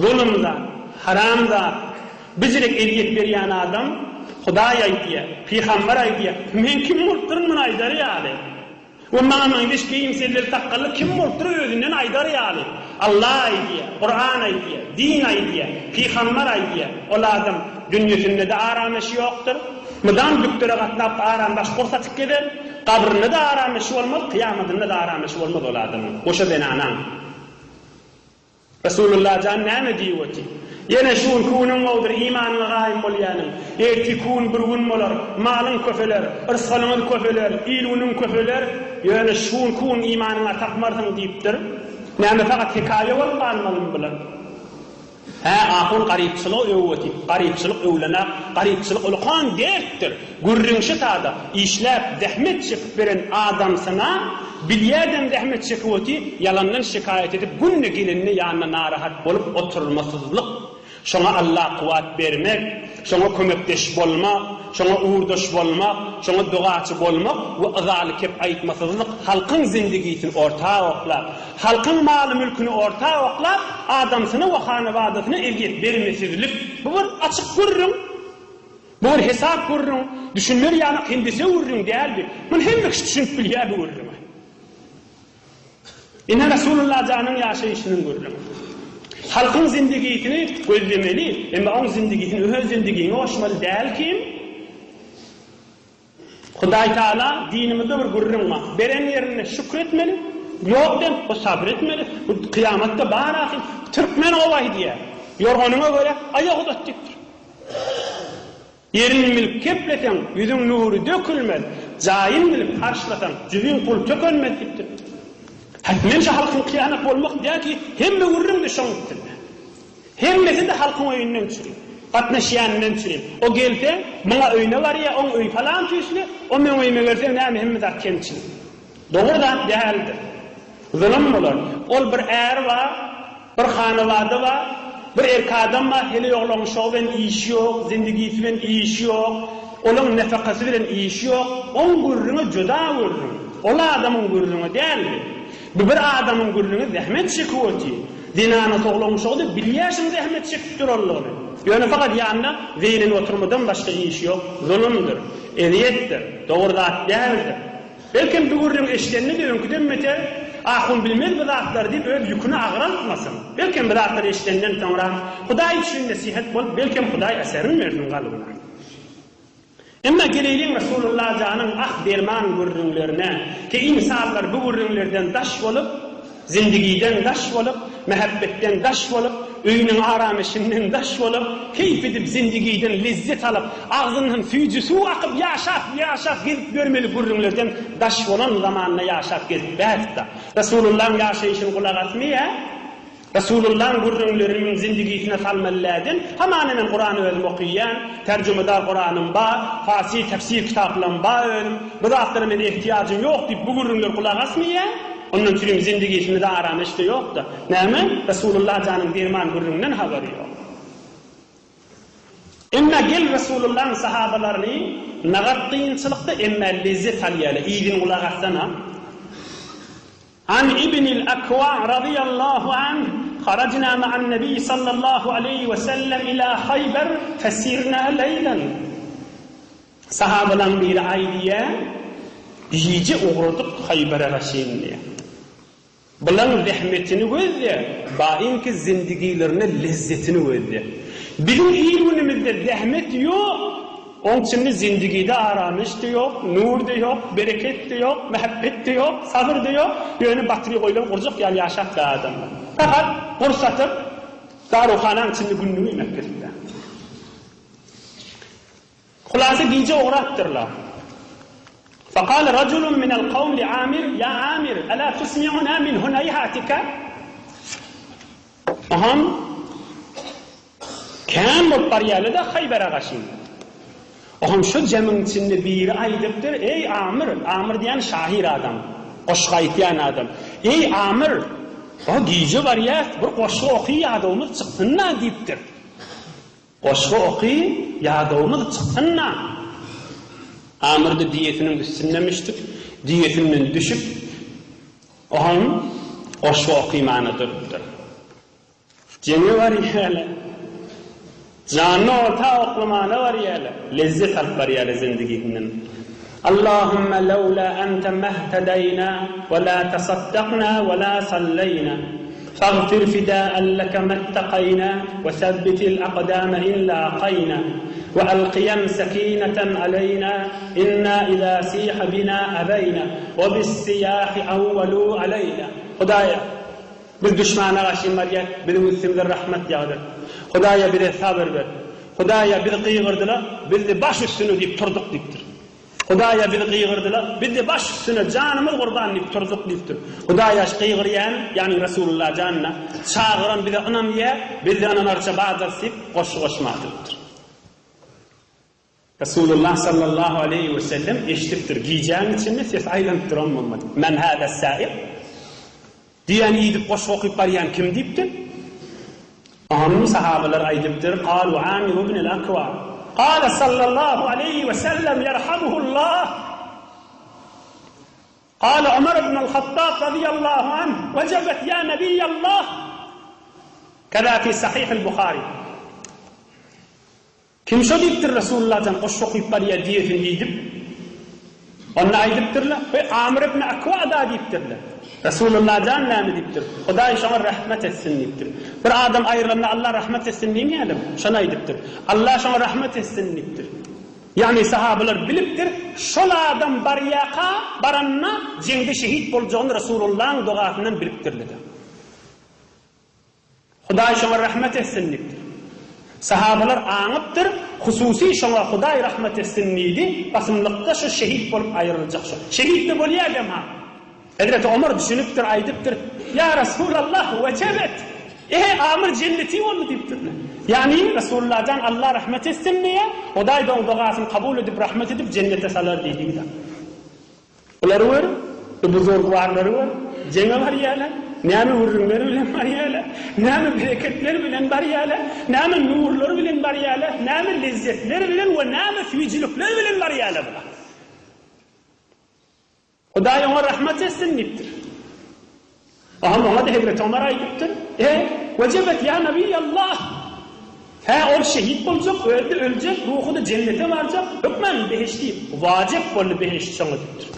Zulum zat, haram zat. Bijirek ezýet berýän adam, Hudaý aýdýa, pygamber aýdýa, men kim bolup durun muny aýdar ýaly? We maňa meňzeş geýim selleli sakgally kim bolupdyr özünden aýdar ýaly. Allah aýdýar, Kuran aýdýar, din aýdýar, pygambar aýdýar. Ol adam dünýesinde-de arameşi ýokdur. Mydam dükdere gatnap aram baş gursatyp gezer. Gabrynda-da arameşi bolmaz, kyýamadynda-da arameşi bolmaz ol adamyň. Goşa zenanaň. Resulullah jan näme diýip otyr? Ýene şu günki günüň gowudyr, imanyňa gaýym bolýanyň. Ertirki gün bir gün bolar, malyň köpeler, yrsgalyňyz köpeler, il-günüň köpeler, ýöne şu günki gün imanyňa tapmarsyň diýipdir. Näme fakat hekaýa bolup galmalymy bular? Hä, ahun garypçylygy öwüp otyr. Garypçylyk öwlenak, garypçylyk ulkan dertdir. Gürrüňşi sada, işläp, zähmet çekip beren adamsyna bilýädem zähmet çekip otyr, ýalandan şikaýat edip günde gelenine ýanyna narahat bolup oturmasyzlyk. Şoňa Alla kuwwat bermek, şoňa kömekdeş bolmak, şoňa ugurdaş bolmak, şoňa dogaçy bolmak we yzaly kep aýtmasyzlyk halkyň zindigisini orta oklap, halkyň maly-mülküni orta oklap, adamsyna we hanabadasyna ezýet bermesizlik. Bu bir açyk gürrüň. Bu bir hesap gürrüň, düşüner ýaly hendese gürrüň däldi. Muny hemme kişi düşünip bilýär bu gürrüňe. Ine Resulullah janyň ýaşaýşynyň gürrüňi. Halkyň zindigisini gözlemeli, emma oň zindigisini öz zindigiňe goşmaly däl kim? Hudaý Taala dinimizde bir gürrüň bar. Beren ýerinde şükür etmeli, ýok dem, bu sabyr etmeli. Bu kyýamatda bar ahyr. Türkmen gowy aýdýar. Ýorganyňa görä aýak uzat diýipdir. Ýerini bilip kepleseň, ýüzüň nury dökülmez. Jaýyn bilip harçlasaň, jübiň pul tökenmez diýipdir. Hetmen şu halkyň kyýanak bolmak däl ki, hemme gürrüň-de şoň üstünde. Hemmesi-de halkyň öýünden çüri. Gatnaşýanyndan çüri. O gelse, muňa öýüne barýa, oň öýi palan tüýsli, o meň öýüme gelse, näme hemme zat kemçilik. Dogry zat däldir. Zulum bolar. Ol bir äri bar, bir hanawada bar, bir erk adam bar, heleý oglaň şogy bilen işi ýok, zindigisi bilen işi ýok, olaň nefakasy bilen işi ýok. Oň gürrüňi juda gürrüň. Ol adamyň gürrüňi däl bi. Bu bir adamyň gürrüňi zähmet çekip otyr. Zenana soglaň uşagy-da bilýär şuň zähmet çekip duranlygyny. Ýöne fakat ýanynda zeýrenip oturmadan başga işi ýok. Zulumdyr. Ezýetdir. Dogry zat däldir. Belkem bu gürrüňi eşidende-de öňküden beter, Ahun bilmez bu zatlary diýip öz ýüküni agraltmasyn. Belkem bu zatlary eşidenden soňra Hudaý üçin nesihat bolup, belkem Hudaý eserin bersin kalbyna. Emma geleýliň Resulullah janyň ah derman gürrüňlerine, ki ynsanlar bu gürrüňlerden daş bolup, Zindigiden daş bolup, mähebbetden daş bolup, öýüniň arameşinden daş bolup, keýp edip zindigiden lezzet alyp, agzyndan süýji suw akyp ýaşap, ýaşap gezip ýörmeli gürrüňlerden daş bolan zamanda ýaşap gezip bäsda. Resulullaň ýaşaýşyny gulak asmaýa, Resulullaň gürrüňleriniň zindigisine salmaly läden, hamana men Kurany özüm okyýan, terjümedar Kuranym ba, fasy tefsir kitaplam ba özüm, bu zatlara men ehtiýajym ýok diýip bu gürrüňler gulak asmaýa. Ondan çürim zindigisinde arameş-de ýok-da. Näme? Resulullah janyň derman gürrüňinden habary ýok. Emma gel Resulullahyň sahabalaryny nagat kynçylykda emma lezzet alýarlar. Yzyny gulak assana. An Ibnil Akwa razyýallahu anh, Harajna ma'an Nebi sallallahu aleýhi we sellem ila Haýber fesirna leýlen. Sahabalaň biri aýdýar, Gije ugradyk Haýbere gaşyn diýýär. Bulaň zähmetini gözle, baýyňky zindigilerine lezzetini gözle. Biziň il-günümizde zähmet ýok, oň içinde zindigide aramyş-da ýok, nur-da ýok, bereket-de ýok, mähebbet-de ýok, sabyr-da ýok, ýöne batyry goýlan gurjak ýaly ýaşap bar adamlar. Fakat gursatyp, daruhanaň içinde gününi iýmek gezipler. Hulasa gije ugrapdyrlar. Fekale raculun minel kawm li Amir, Ýa Amir, ela tusmi'una min huneýhatika? Oham kän bolup barýarlar-da Haýbere gaşyn. Oham şo jemiň içinde biri aýdypdyr, Eý Amir, Amir diýen şahyr adam, goşgy aýtýan adam. Eý Amir, o gije barýas, bir goşgy oky ýadawymyz çyksyn-da diýipdir. Goşgy oky, ýadawymyz çyksyn-da! Amyrdy düýesiniň üstünde müşdük, düýesinden düşüp, oňam goşgy okymana durupdyr. Jeňe barýarlar. Janyny orta oklamana barýarlar. Lezzet alyp barýarlar zindigisinden. Allahümme lewla ente mehtedeýna we la tasaddakna we la salleýna. Fagfir fidâen leke mettakaýna we sebbitil akdâme in lâkaýna we alkiýen sekîneten aleýna inna izâ siha binâ abeýna we bis-siýâhi awwalû aleýna. Hudaýa! Biz duşmana garşy barýas, biziň üstümize rahmet ýagdyr. Hudaýa bize sabyr ber. Hudaýa bizi gygyrdylar, biz-de baş üstüne diýip turduk diýipdir. Hudaýa bizi gygyrdylar, biz-de baş üstüne, janymyz gurban diýip turduk diýipdir. Hudaýa şu gygyrýan, ýagny Resulullah janyna, çagyran bize ynanýar, biz-de ynanarça bardyrys diýip, goşgy goşman durupdyr. Resulullah sallallahu aleýhi we sellem eşidipdir, gijäň içinde ses aýlanyp duran bolmaly. Men hâzâs-sâil? Diýen iýdip goşgy okyp barýan kim diýipdir. Onuň sahabalar aýdypdyr, Kalu Amir ibn al-Akwa. Kâle sallallahu aleýhi we sellem ýerhamuhullah. Kâle Ömer ibn al-Hattab razyýallahu anh, Wejebet ýa Nebiýallah. Keza fi Sahih al-Buhari. Kim şo diýipdir Resulullah jan goşgy okyp barýa diýesin diýdip. Onda aýdypdyrlar, Heý Amr ibn Akwa-da diýipdirler. Resulullah jan näme diýipdir? Hudaý şoňa rahmet etsin diýipdir. Bir adam aýrylanda Allah rahmet etsin diýmeýärlermi? Şony aýdypdyr. Allah şoňa rahmet etsin diýipdir. Ýagny sahabalar bilipdir, şol adam barýaka, baranda jeňde şehit boljagyny Resulullahyň dogasyndan bilipdirler. Hudaý şoňa rahmet etsin diýipdir. Sahabalar aňypdyr, Hususy şoňa Hudaý rahmat etsin diýdi, basymlykda şu şehit bolup aýryljak şo. Şehit-de bolýadam-ha. Hezreti Omar düşünipdir, aýdypdyr, Ýa Resulallah, wejebet! Ehe, Amyr jenneti boldy diýipdirler. Ýagny, Resulullah jan Allah rahmet etsin diýýär, Hudaý-da oň dogasyny kabul edip, rahmet edip, jennete salar diýdigi-de. Bulary gör, bu buzurgwarlary gör, jeňe barýarlar, näme gürrüňler bilen barýarlar, näme bereketler bilen barýarlar, näme nurlar bilen barýarlar, näme lezzetler bilen we näme süýjülikler bilen barýarlar bular. Hudaý oňa rahmat etsin diýipdir. Aham oňa-da hezreti Omar aýdypdyr, E, wejebet ýa Nebiýallah! Hä, ol şehit boljak, özi-de öljek, ruhy-da jennete barjak, hökman behişdi, wajyp boldy behişt şoňa diýipdir.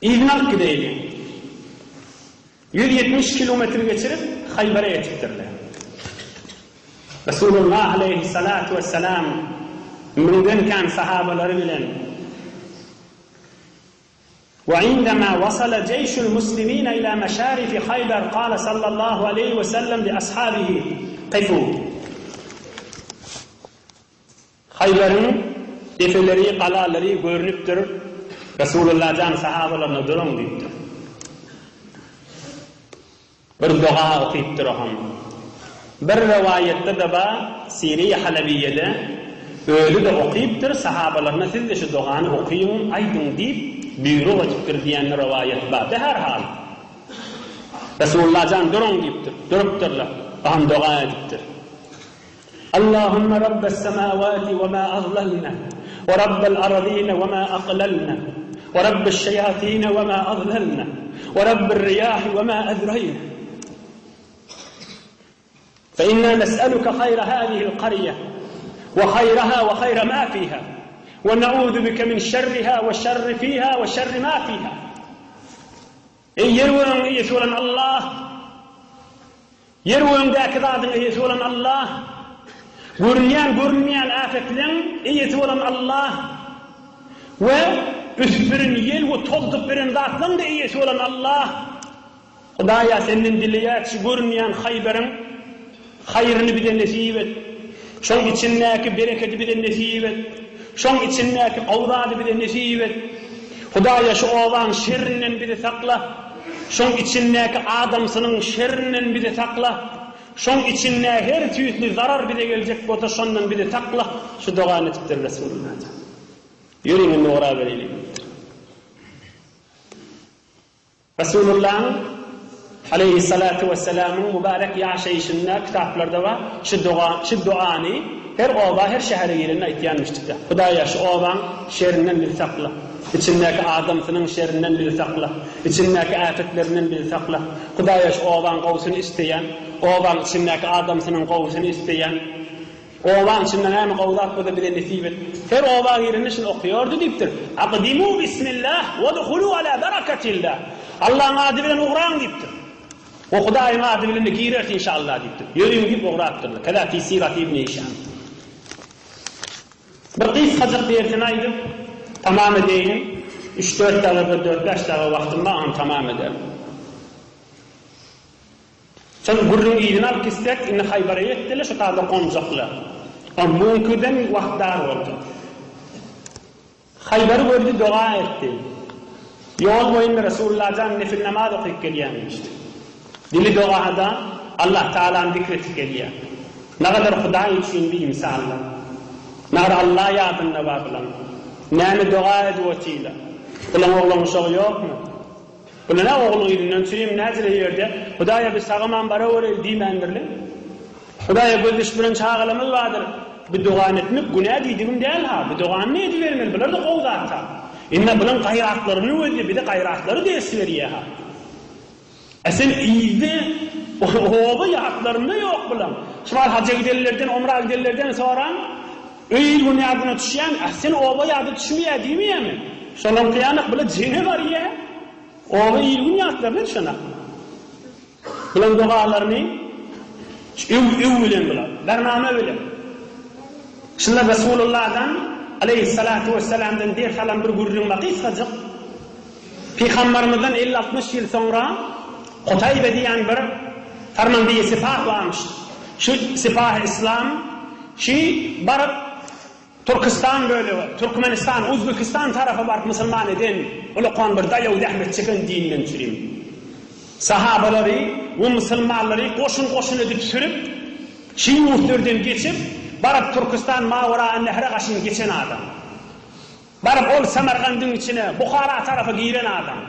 Yzyny alyp gideýli. 170 kilometr geçirip, Haýbara ýetipdirler. Resulullah aleýhissalatu wessalam müňden kän sahabalary bilen وعندما وصل جيش المسلمين إلى مشارف خيبر قال صلى الله عليه وسلم لأصحابه قفوا Haýbaryň depeleri, galalary görnüpdir. Resulullah jan sahabalaryna duruň diýipdir. Bir doga okypdyr oham. Bir rowaýatda-da bar, Siri-i Halabiýede özi-de okypdyr, sahabalaryna siz-de şu dogany okyň, aýdyň diýip, buýruk edipdir diýen rowaýat bar. Be-her hal, Resulullah jan duruň diýipdir. Durupdyrlar. Oham doga edipdir. Allahumma rabbes-semawati we ma azlalna, we rabbel-aradine we ma aqlalna, we rabbeş-şeýatine we ma azlalna, we rabbir-riýahi we ma azraýna. Fe inna nes'eluke haýra hazihil karýe, we haýraha we haýra ma fiha, we na'uzu bike min şerriha we şerri fiha we şerri ma fiha. Eý ýer-gögüň eýesi bolan Allah! Ýer-gögüňdäki zadyň eýesi bolan Allah! Görünýän, görünmeýän äpetleň eýesi bolan Allah! We ösüp beren ýel we tozdup beren zatlaň-da eýesi bolan Allah! Hudaýa senden dileýäris şu görünýän Haýberiň haýryny bize nesip et. Şoň içindäki berekedi bize nesip et. Şoň içindäki gowy zady bize nesip et. Hudaýa şu obaň şerrinden bizi sakla. Şoň içindäki adamsynyň şerrinden bizi sakla. Şoň içinde her tüýsli zarar bize geljek bolsa şondan bizi sakla. Şu dogany etipdir Resulullah. Ýörüň indi orabereli diýipdir. Resulullahyň, aleýhissalatu wessalamyň, mübärek ýaşaýşynda kitaplarda bar, şu doga, şu duany her oba, her şähere girende aýtýanmyşdykda. Hudaýa şu obaň şerinden bizi sakla. Içindäki adamsynyň şerinden bizi sakla. Içindäki äpetlerinden bizi sakla. Hudaýa şu obaň gowusyny isleýän, obaň içindäki adamsynyň gowusyny isleýän. Obaň içinde näme gowy zat bolsa bize nesip et. Her oba girende şuny okaýardy diýipdir. Akdimu bismillah wedhulu ala barakatillah. Allaň ady bilen ugraň diýipdir. We Hudaýyň ady bilen-de gireris inşallah diýipdir. Ýörüň diýip ugrapdyrlar. Keza fi sirati ibn Hişam. Bir gysgajyk dersini aýdyp, tamam edeýin. Üç-dört dagy bir dört-bäş dagy wagtym bar, ony tamam ederin. Şol gürrüň yzyny alyp gitsek, indi Haýbara ýetdiler, şu taýda gonjaklar. A muňkiden wagt dar boldy. Haýbary gördi, doga etdi. Ýol boýunda Resulullah jan nefil namaz okyp gelýänmişdi. Dili dogada Allah Tagalany zikr etip gelýär. Nagadar Hudaý üçin bi ynsanlar. Nagar Allah ýadynda bar bulaň. Näme doga edip otyrlar. Bulaň oglan-uşagy ýokmy? Bular nä ogluň yzyndan çürim näjele ýerde Hudaýa biz sagaman barawereli diýmändirler. Hudaýa göz düşüp duran çagalarymyz bardyr. Bu dogany etmek günä diýdigim däl ha. Bu dogany edibermeli bular-da gowy zat ha. Indi bulaň gaýratlaryny gözle bize gaýratlary ders berýä ha. E sen yzda oba ýatlarynda ýok bulaň. Şu wagt haja gidenlerden omra gidenlerden soraň öý il gün ýadyna düşýämi? A sen oba ýada düşmeýä diýmeýämi? Şolaňky ýanak bular jeňe barýa. Oba il-gün ýatlaryna düşenak. Bulaň dogalaryny öw öw bilen bular, bername bilen. Şunda Resulullahdan aleýhissalatu wessalamdan ders alan bir gürrüň bar gysgajyk. Pygambarymyzdan elli-altmyş ýyl soňra Kutaýbe diýen bir farmandeýi sipah barmyş. Şu sipahy yslam. Şi baryp Türkistan bölege, Türkmenistan, Uzbekistan tarapa baryp musulman eden ulakan bir daýaw zähmet çeken dinden çürim. Sahabalary we musulmanlary goşun-goşun edip sürüp, şi ýurtlardan geçip, baryp Türkistan Mawaraannähre gaşyn geçen adam. Baryp ol Samargandyň içine, Buhara tarapa giren adam.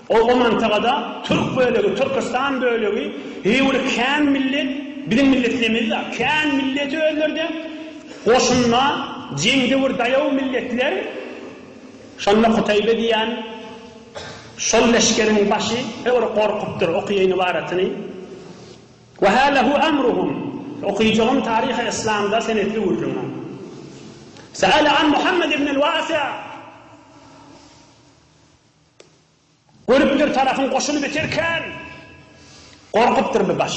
Ol o mantagada türk bölegi, Türküstan bölegi, heý bir kän millet, biziň milletlemizde kän milleti özlerde goşunda jeňde bir daýaw milletler, şonda Kutaýbe diýen şol leşgeriň başy he bir gorkupdyr, okaýyn ybaratyny. Ve hâ lehu emruhum, okyjagym taryhy yslamda senetli gürrüň. Se'ele an Muhammed ibnel Wâsi'. Görüpdir tarapyň goşuny beter kän. Gorkupdyr bir baş.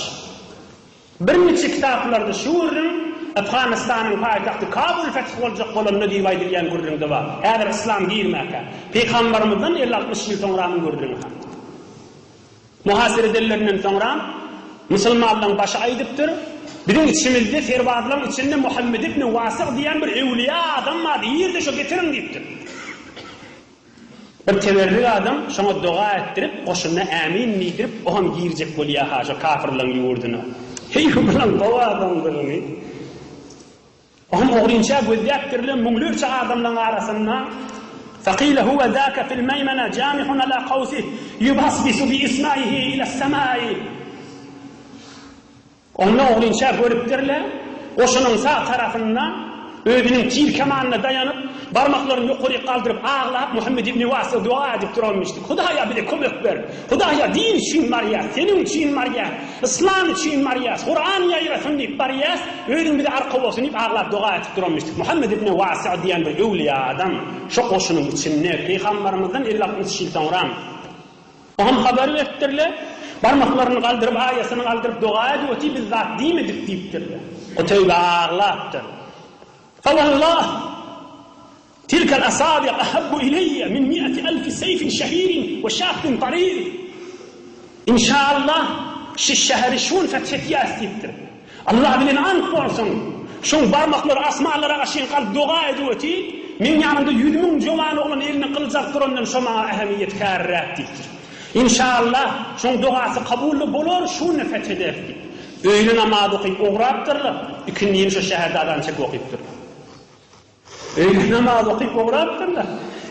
Birniçe kitaplarda şu gürrüň Afganystanyň paýtagty Kabul feth boljak bolanda diýip aýdylýan gürrüňde bar. Häzir yslam girmäkä. Pygambarymyzdan elli-altmyş ýyl soňranyň gürrüňi ha. Muhasere edenlerinden soňra musulmanlaryň başy aýdypdyr, Biziň içimizde serbazlaryň içinde Muhammed ibn Wasyg diýen bir öwlüýä adam bar, irde şo getiriň diýipdir. Bir teberrik adam şoňa doga etdirip, goşunyna ämin diýdirip, o hem girjek bolýa-ha şo kafyrlaryň ýurduna. Heý, bulaň gowy adamdygyny! O hem ogrynça gözläpdirler müňlerçe adamlaryň arasynda. Fekile huwe zâke fil meýmene câmihun alâ kawsih yubasbisu bi ismaihi iles-semâi. Onda ogrynça görüpdirler, goşunyň sag tarapynda özüniň tir-kemanyna daýanyp, barmaklaryny ýokaryk galdyryp aglap, Muhammet ibn Wasyl doga edip duranmyşdy, Hudaýa bize kömek ber! Hudaýa din üçin barýas, Seniň üçin barýas, Yslam üçin barýas, Kuran ýaýrasyn diýip barýas, Özüň bize arka bolsun diýip aglap doga edip duranmyşdyk. Muhammet ibn Wasyl diýen bir öwlüýä adam şo goşunyň içinde, Pygambarymyzdan elli-altmyş ýyl soňram, Oňam habar beripdirler. Barmaklaryny galdyryp, aýasyny galdyryp doga edip otyr, biz zat diýmedik diýipdirler. Kuteýbe aglapdyr. Fawallah, tilkal asabi ahabbu ileýe min mi'ati alfi seýfin şehirin we şahdin tarir. Inşaallah, şi şäheri şu gün feth etýäs diýipdir. Allah bilen ant bolsun, şoň barmaklary asmanlara gaşyn galyp doga edip otyr, meň ýanymda 100000 jowan oglan eline gylyç alyp durandan şo maňa ähemiýetkärräk diýipdir. Inşallah, şoň dogasy kabully bolar, şu günde feth ederis diýip. Öýle namaz okyp ugrapdyrlar, ikindini şo şäherde azan çekip okypdyrlar. Öýle namaz okyp ugrapdyrlar.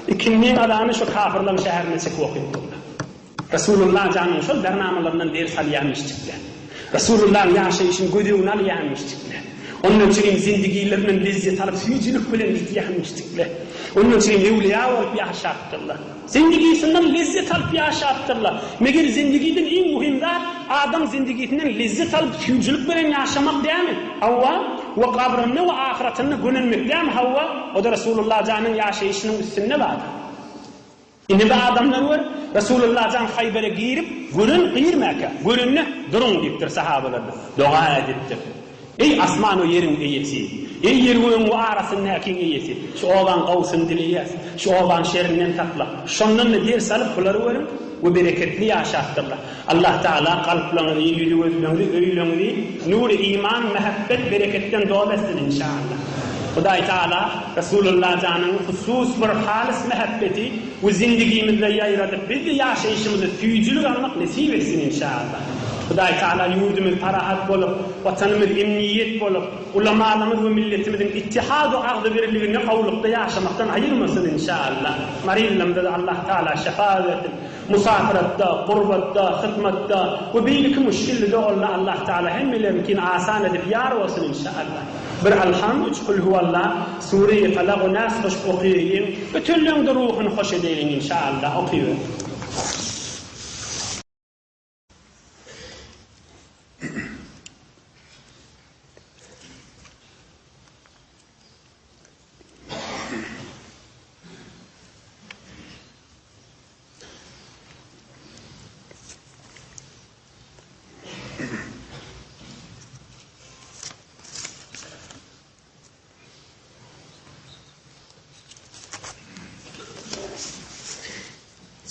Ikindin azany şo kafyrlaryň şäherinde çekip okypdyrlar. Resulullah janyň şol bernamalaryndan ders alýanmyşjyklar. Resulullahyň ýaşaýşyny göz öňüne alýanmyşjyklar. Ondan çürim zindigilerinden lezzet alyp süýjülik bilen gidýänmişjikler. Ondan çürim öwlüýä bolup ýaşapdyrlar. Zindigisinden lezzet alyp ýaşapdyrlar. Meger zindigiden iň muhim zat adam zindigisinden lezzet alyp süýjülik bilen ýaşamak dälmi? Hawa. We gabrynda we ahyratynda gönenmek dälmi? Hawa. O-da Resulullah janyň ýaşaýşynyň üstünde bardyr. Indi bir adamlar gör, Resulullah jan Haýbere girip, gören girmäkä, görende, Duruň diýipdir sahabalardan, doga edipdir. Eý asman we ýeriň eýesi! Eý ýer-gögüň we arasyndakyň eýesi! Şu obaň gowusyny dileýäs, şu obaň şerinden sakla. Şondan-da ders alyp bulary görüň we bereketli ýaşapdyrlar. Allah Tagala kalplaryňyzy, ýüzi-gözleriňizi, öýleriňizi nury iman, mähebbet, bereketden doly etsin inşallah. Hudaý Tagala Resulullah janyň husus bir halys mähebbeti we zindigimizde ýaýradyp bizde ýaşaýşymyzda süýjülik almak nesip etsin inşallah. Hudaý Tagala ýurdumyz parahat bolup, watanymyz emniýet bolup, ulamalarymyz we milletimiziň ittihad we agzybirligini gowlukda ýaşamakdan aýyrmasyn inşallah. Maryzlarymyza-da Allah Tagala şypa bersin. Musafyratda, gurbatda, hyzmatda we beýleki muşkilli doganlar Allah Tagala hemmeleriňkini asan edip ýar bolsun inşallah. Bir Alham, üç Kulhuwallah, Sureýi Falak we Nas goşup okaýaýyň, ötenleňde ruhuny hoş edeýliň inşallah okyber.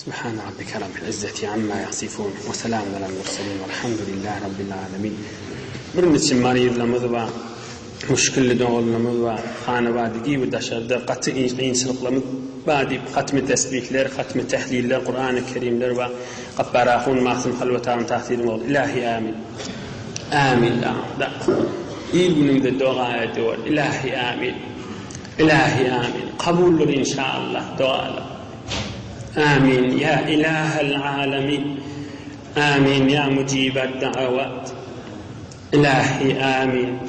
Subhane rabbike rabbil izzeti amma ýasifun we selamun alel murselin welhamdülillahi rabbil alemin. Bir niçe maryzlarymyz bar. Müşgilli doganlarymyz bar. Hanabady gibi daşarda gaty kynçylyklarymyz bar diýip hatmy tesbihler, hatmy tehliller, Kurany Kerimler bar. Gapbar ahun Magtym Halwat agaň Tahsyryň ogly. Ilahi amin. Amin da. Il günümize doga ediber. Ilahi amin. Ilahi amin. Kabuldyr inşallah dogalar. Amin ýa ilahel alemin. Amin ýa mujibed da'awat. Ilahi amin.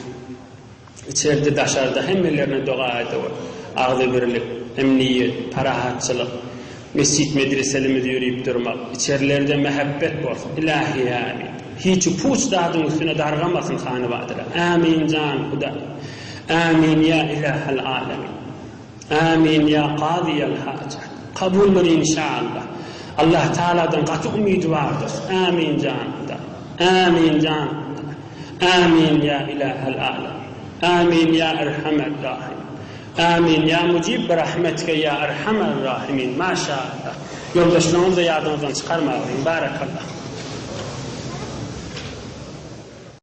Içerde daşarda hemmelerine doga ediwer. Agzybirlik, emniýet, parahatçylyk, mesjit medreselimiz ýörip durmak, içerilerde mähebbet bolsun. Ilahi amin. Hiç puç zadyň üstüne dargamasyn hanybadylar. Amin jan Hudaý. Amin ýa ilahel alemin. Amin ýa kazyýal hajat. Kabuldyr inşallah. Allah Taaladan gaty umydy bardyr. Amin jan Hudaý. Amin jan Hudaý. Amin ýa ilahel alemin. Amin ýa erhamer rahimin. Amin ýa mujib bi rahmetike ýa erhamer rahimin. Maşallah. Ýoldaşlaryňyzy-da ýadyňyzdan çykarmagyn. Barakallah.